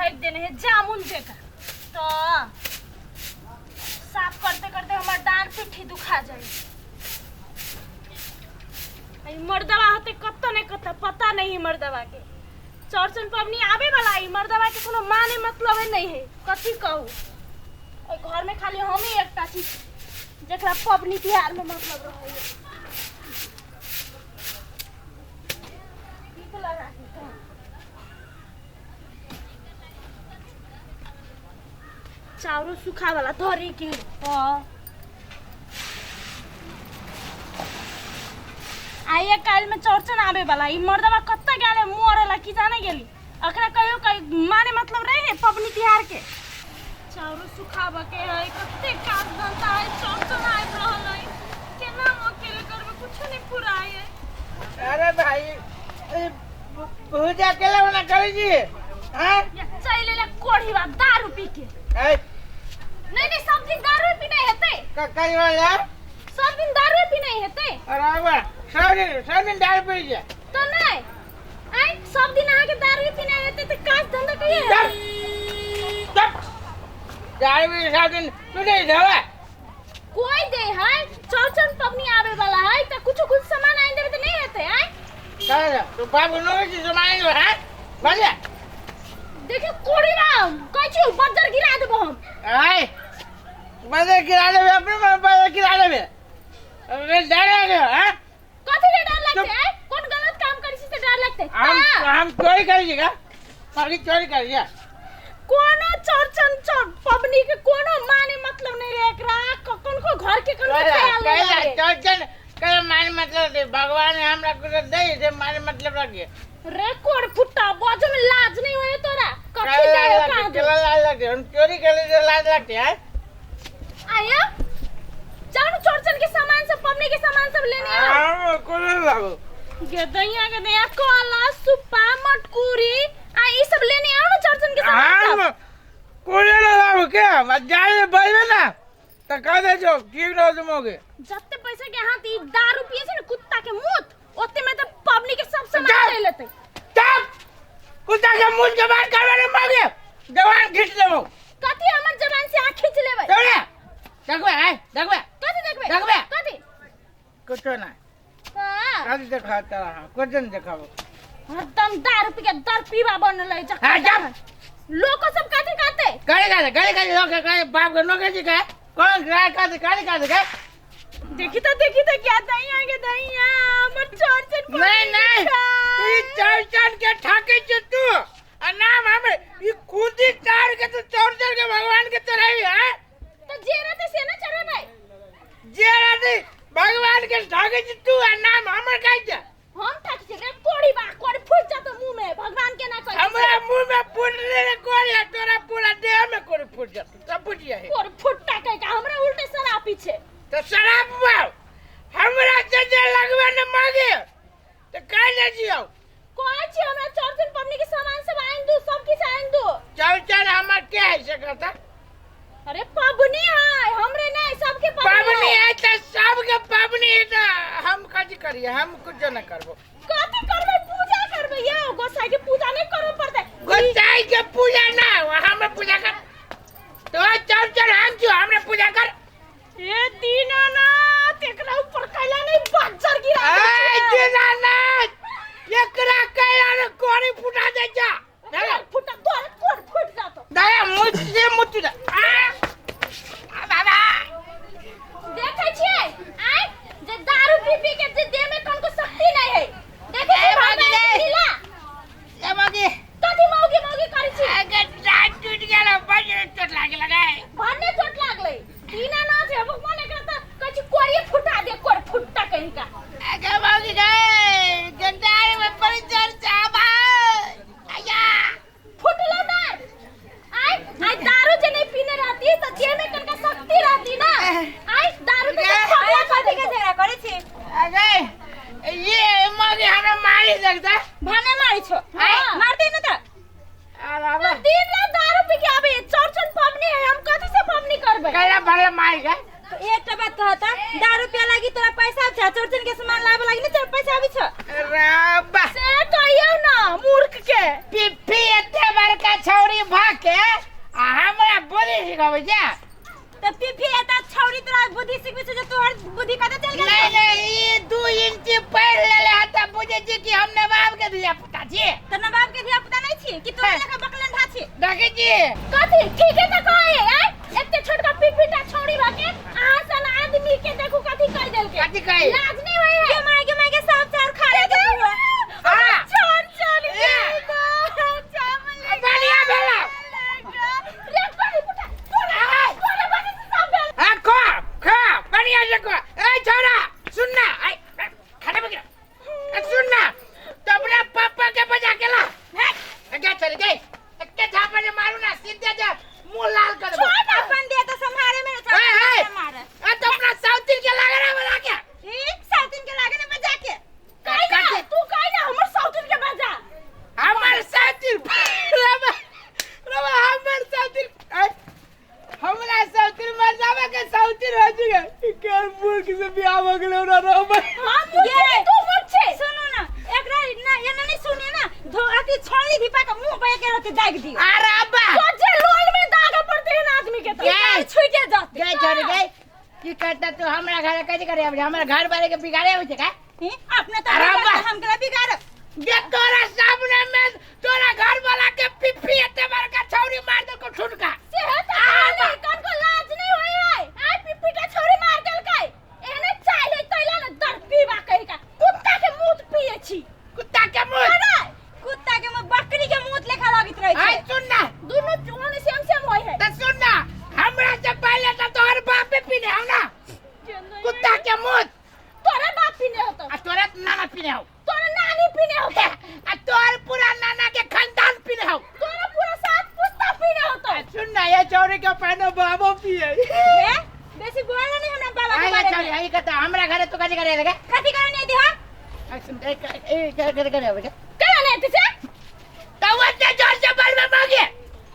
फेंक देने है जामुन जकाँ। तो साफ करते करते हमर डाँड़ पिट्ठी दुखा जाए। ई मर्दवा होते कत्तो नहीं कत्तो पता नहीं ई मर्दवा के। चौरचन पबनी आवे वाला, ई मर्दवा के कोनो माने मतलब नहीं है। कथी कहू, ओहि घर में खाली हम ही एकटा छी जकरा पबनी तिहार में मतलब रहैया। ठीक लगा के तो। चाउरो सुखा वाला धरी के। हाँ, आइए काल्हि में चौरचन आवे वाला, ई मर्दवा कत्ता गेले मरेला की जाने गेली। अखना कहियो कहीं माने मतलब रहे है पबनी तिहार के। चाउरो सुखाबऽ के है, कते काज धंधा है, चौरचन आबि रहल है, केना हम अकेले करबै, कुछो नहीं फुराय है। अरे भाई, ए, पूजा अकेले बना करी जी हाँ? या चलि एलै कोढ़ीवा दारू पी के। ए, नहीं नहीं, सब दिन दारू पीने हेतै। करी वाला सब दिन दारू पीने हेतै। अरे बा, सब दिन दारू पी जा। तो नहीं आइ सब दिन अहाँके दारू पीने हेतै तऽ काज धंधा कहिया हेतै? चुप चुप, दारू पी सब दिन तू नहीं जावा। कोई दे है, चौरचन पबनी आवे वाला है तऽ कुछ कुछ सामान आनि देबै तऽ नहीं हेतै? आइ चल तू बाप नो की जमाई हो हां बाजा। देखियो कोड़ीवा, कहै छियौ बज्जर गिरा देबो हम। आय बजे गिरा देबे, अपने बजे गिरा देबे, अबे डर गयो हां? कथी के डर लगतै? आइ कोन गलत काम करै छी से डर लगतै? हम हम चोरी करी छी का? पारी चोरी करी जा। कोनो चौरचन चौर पबनी के कोनो माने मतलब नहीं रहे एकरा, कोन को घर के कोनो ख्याल नहीं रहे। चौरचन के माने मतलब दे भगवान हमरा कुछ दे दे, माने मतलब रखिए। रे कोड़ फुट्टा, बाजो में लाज नहीं होए तोरा? कथी दे हो कहाँ दे? लाज लगते, हम चोरी करे से लाज लगते है? आया जाओ ना चौरचन के सामान सब, पबनी के सामान सब लेने आओ। हम कोनो लागो गदैया गदैया, कला सुप्पा मटकुरी आ ई सब लेने आओ ना चौरचन के सामान हम सब। कोनो लागो के हम जाए बैठे ना त कह दे जो ठीक रहो तुम होगे। जत्ते पैसा के हाथ ई दारू पिए छै ना कुत्ता के मुत, ओते में तो पबनी के सब सामान जा। ले लेते। तब कुत्ता के मुंह के बात करबे ने मांगे जवान खींच लेबो। कथी हमर जबान से आँख खींच लेबै? देखबे देखबे आय देखबे। कथी देखबै? देखबे। कथी? कुछो ना। हाँ। कथी देखा तारा? हाँ, कुछ नहीं देखाबो। हरदम दारू पी के दर पीवा बनल है। हाँ, जा। लोग सब कथी कहते? गाड़ी गाड़ी गाड़ी गाड़ी लोग गाड़ी बाप के नौकरी जी का कौन गाड़ी गाड़ी गाड़ी गाड़ी का। देखी तो, देखी तो क्या दही आगे दही आ हमर चौरचन। नहीं नहीं, ई चौरचन के ठाके छे तू आ नाम हमरे ई खुदी चार के तू चौरचन के भगवान के चढ़ाई है। तो जे रहते से ना चढ़ेबै। जे रहते भगवान के ठाके छे तू आ नाम हमर काहे छे? हम ठाके छे रे कोड़ी बा, कोड़ी फूट जातो मुंह में, भगवान के ना कहि। हमरा मुंह में फूटले रे कोड़ी, आ तोरा पूरा देह में कोड़ी फूट जातो, सब फूट जाए। कोड़ी फुटता कहि के हमरा उल्टे शराब पीछे। तो शराब बाव हमरा जे जे लगबे न मांगे तो काहे ले जियो? कहै छी हमरा चौरचन पबनी के सामान सब आनि दू, सब किछ आनि दू। चौरचन हमर के है से कहता? अरे पबनी है हमरे नहीं, सबके पबनी पबनी है त सबके पबनी है, त हम कथी करिए? हम कुछ न करबो। कथी करबै? पूजा करबै यौ, गोसाई के पूजा नहीं करऽ पड़तै? गोसाई के पूजा ना, हम पूजा कर तो चौरचन हम क्यों हमरे पूजा कर। ए दीनानाथ, एकरा ऊपर कैला नहीं बज्जर गिरा ए दै छियै। दीनानाथ, एकरा कैला ने कोरी फुटा दे जा। कोर फुटा तोर कोर फुट जातो। दया मुझसे मुझ आ आ बाबा। देखै छियै आइ जे दारू पी पी के जे देह में कनको शक्ति नहीं है, देखै छियै ए, भाई मौगी रे। लीला। ए मौगी। कथी मौगी मौगी करै छी? अगर दांत टूट गेल, बड़ चोट लागे लगाए। भन्ने चोट लागलै दीनानाथ, हे भगवान, एकरा त कहै छी कोरिये फुटा दे, कोर फुट्टा कहिका। अगर मौगी गए गंडाई में पड़ चल चाबा आया। फुटलो दार आइ आइ दारू जे नहीं पीने रहती त देह में कनका शक्ति रहती ना। आइ दारू के खबरा कथी के झगड़ा करै छी? अगर ये मौगी हमरा मारी सकता। भने मारी छो? हाँ। मारते न त। आ बाबा। दिन रात दारू पी के आबे, चौरचन पबनी है, हम कथी से पबनी करबै? कैला भले मारी गए। तो एकटा बात कहता, दारू पिया लागी तोरा पैसा आबै छ, चौरचन के सामान लाबे लागी ने तोरा पैसा आबै छ? रब्बा। से कहियौ ना मूर्ख के। पिप्पी एते बड़का छौरी भा देखै छी कथी ठीक है त कहे आय एते छोटका पिपीटा छौड़ी बाके अहाँ सन आदमी के देखू कथी कह देलके कथी कही? लाज नहीं होय है के माय के माय के सब चाउर खा ले के बुआ हाँ। चोर चोर ए। बढ़िया भेला रे कोरी पुटा तोरा तोरा वजह से सब भेल हाँ खो खो बढ़िया से खो ए छोरा सुन ना आई खाना पकड़ ए, सुन ना तो अपना पापा के बजा के ला क्या चल गई के झापड़ से मारू ना सीधे जा मुंह लाल कर देबो छोड़ अपन दे तो संभारे में ए, ए। ना मारे ए तो अपना साउथिन के लागे ना बजा के ई साउथिन के लागे ना बजा के कहि ना कथी? तू कहि ना हमर साउथिन के बजा हमर साउथिन रबा रबा हमर साउथिन ए, हमरा साउथिन मर जावे के साउथिन हो जी के मूर्ख से बियाह हो गेलै ओरा रबा हम मुझे तू मुझे सुनो ना एकरा ना एना नहीं सुनिए ना धो अथी छोड़ी धीपा के मुंह पे के रहते दाग दियो अरे अब्बा तो जे लोल में दाग पड़ते हैं ना आदमी के तो ये। छूटे जाते गए छोड़ गए की करता तू हमरा घर कैसे करे अब हमरा घर वाले के बिगाड़े होय छै का हैं? अपने तो अरे बिगाड़ बा। हम कला बिगाड़ जे तोरा सामने में तोरा घर वाला के पिप्पी एते बड़का छौरी मार देलको छुटका से है त खाली कन को लाज नहीं होय है आय पिपीटा छोरी मार देलकै एहने चाय है तैला न दर पीबा कहि का कुत्ता के मुंह पिए छी कुत्ता के मुंह अरे कुत्ता के मुंह बकरी के मुंह लेखा लगैत रहे आय छै सुन ना दुनु चुहन सेम सेम होय है त सुन ना हमरा से पहले त तोहर बाप पे पीने हौ ना कुत्ता के मुंह तोरा बाप पीने होतो आ तोरा नाना पीने हौ तोरा नानी पीने होतो आ तोहर पूरा नाना के खानदान पीने हौ तोरा पूरा सात पुस्ता पीने होतो आ सुन ना ये छौरी के पहनो बाबो पिए हैं? बेसी बोल नहीं हमरा बाबा के आई बारे छौरी में आई कता हमरा घरे तू कथी करे लगे कथी करे नहीं दिहा आई सुन ए ए करे करे लगे केना नहीं होते से तो ओते जोर से बोलबे मांगे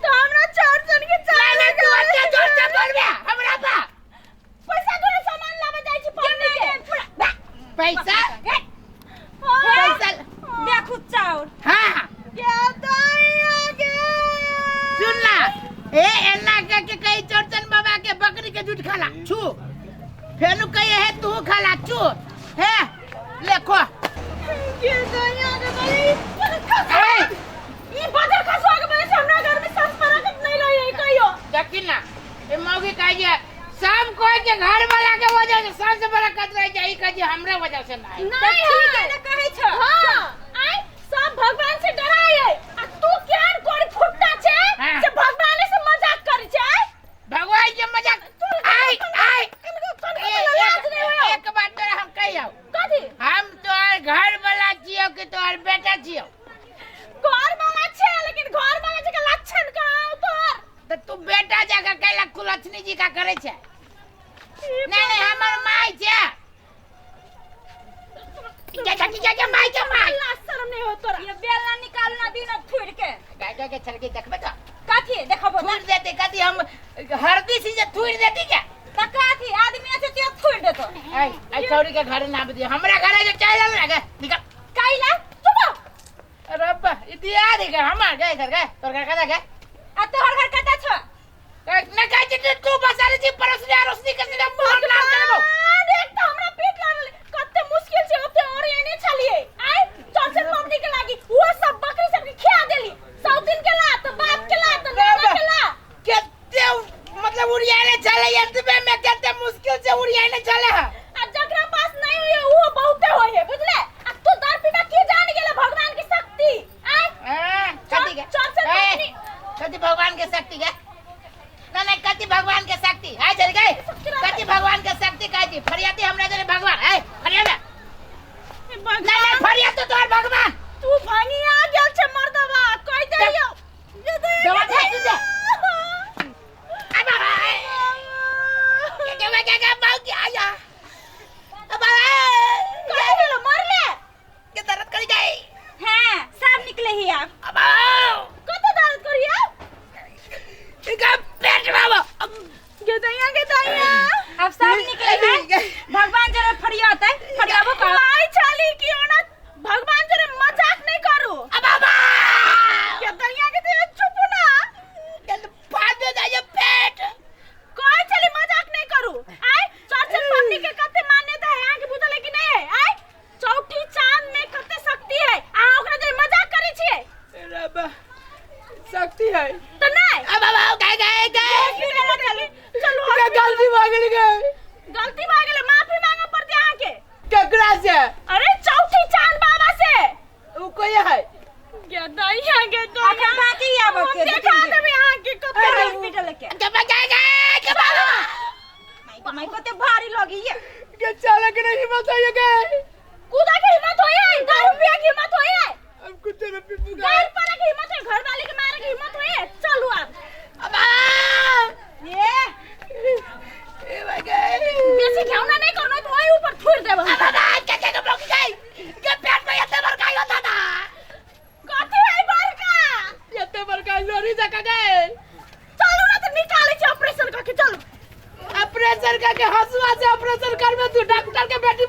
तो हमरा चार जन के चाय नहीं तू ओते जोर से बोलबे हमरा पा पैसा तोरा सामान लावे जाइ छी पन्नी के पैसा हाँ। पैसा देखू चाउर हाँ क्या दाई गे सुन ना ए एना के के कही चौरचन बाबा के बकरी के दूध खाला छू फेनु कही है तू खाला छू हे ले खो के दाई गे दाई ए ई बजर खसवा के वजह से हमरा घर में सास बरकत नहीं रही है कहियो देखी ना ए मौगी कही है सब कोई के घर वाला के वजह से सबसे बरकत रह जाई कही हमरे वजह से ना है। नहीं ठीक है है ना कहै छ हां आय सब भगवान से डराय है आ तू केहन कोरी फुट्टा छे हाँ। से भगवान से मजाक करै छे आय भगवान के मजाक आय आय लाज नहीं होयो एक बात तोरा हम कहियो कथी हम तोहर घर वाला छियो कि तोहर बेटा छियो घर वाला छे लेकिन घर वाला के लक्षण कहाँ हो तोहर तो तू बेटा जाकर कैला कुलक्षणी जी का करे छे नहीं नहीं हमर माय छे जा जा जा जा माय के माय लाज शरम नहीं हो तोरा ये बेलना निकालना दिन अब थुड़ के गाय गाय के छलके देखबे तो कथी देखबो थूर देते कथी हम हरदी सी जे थूर देती क्या त कथी आदमी আছে त्यो थुड़ देतो ऐ ऐ छौरी के घर ना बदी हमरा घर जे चाय लाल ना निकल कैला चुप हो। अरे अब्बा इति आ रे हमार गए घर गए तोर घर कदा गए आ तोहर घर कता छ ना कहै छी तू बसाले छी पड़ोसनी अड़ोसनी के सीधा मुंह लाल करबो आ, देख त हमरा पेट लागल कते मुश्किल से ओते और एने छलिए आय चौचन पबनी के लागी वो सब बकरी सब के खिया देली सौतिन के ला त बाप के ला त नाना के ला केते मतलब उड़ियाने चले एतबे में केते मुश्किल से उड़ियाने चले है आ जकरा पास नहीं होय वो बहुते होय है बुझले आ तू दर पीबा की जान गेले भगवान की शक्ति आय हां कथी के चौचन पबनी कथी भगवान के शक्ति के ना ना कथी भगवान के शक्ति आय चल गए कथी भगवान के शक्ति कहै छी फरियाती हमरा जरे भगवान ए फरियाबे ना ना फरियात तो तोहर भगवान तू भांगिया गेल छे मर्दवा कह देलियो दवा दे तू दे आ बाबा के के के के बाऊ के आया आ बाबा कह गेलो मरले के दर्द करी जाई हां सब निकले ही आप आ बाबा कत दर्द करिया इनका पेट बाबा गेदैया गेदैया अब सब निकले है भगवान जरा फरियात है फरियाबो का माय छाली कि ओना भगवान जरे मजाक नहीं करू आ बाबा गेदैया गेदैया चुप ना के फाड़ दे जाए पेट कोई चली मजाक नहीं करू आय चौचन पबनी के कते मान्यता है अहाँ के बुझल है कि नहीं है आय चौठी चांद में कते शक्ति है अहाँ ओकरा जरे मजाक करै छियै रबा शक्ति है त भऽ गेल गे। गलती भऽ गेलै, माफी मांगऽ पड़तै अहाँके। केकरा से? अरे चौथी चांद बाबा से। उ कोई है? गे दैया गे दैया। अखन बाकी आबऽ के हम देखा देबै अहाँके कते। अरे पीटल के के बचाए गे के बाबा। माई माई कते भारी लगी ये। के चले के नहीं बताइए गे। कूदा के हिम्मत होई है, दारू पिए के हिम्मत होई है, अब कुछ न पीबू गे। गाल पड़े के हिम्मत है, घर वाले के मारे के हिम्मत होई है। चलू अब। अब ये ए भाई गे। बेसी घ्याउना नहीं करनो तो वही ऊपर थोड़ देब हम। अब के के ब्लॉक गई के पेट में एते बड़का होता था। कथी है बड़का? एते बड़का लोरी जका गए। चलू ना तो निकाले छी ऑपरेशन करके, चलू। ऑपरेशन करके हंसुआ से ऑपरेशन करबे तू डॉक्टर के बेटी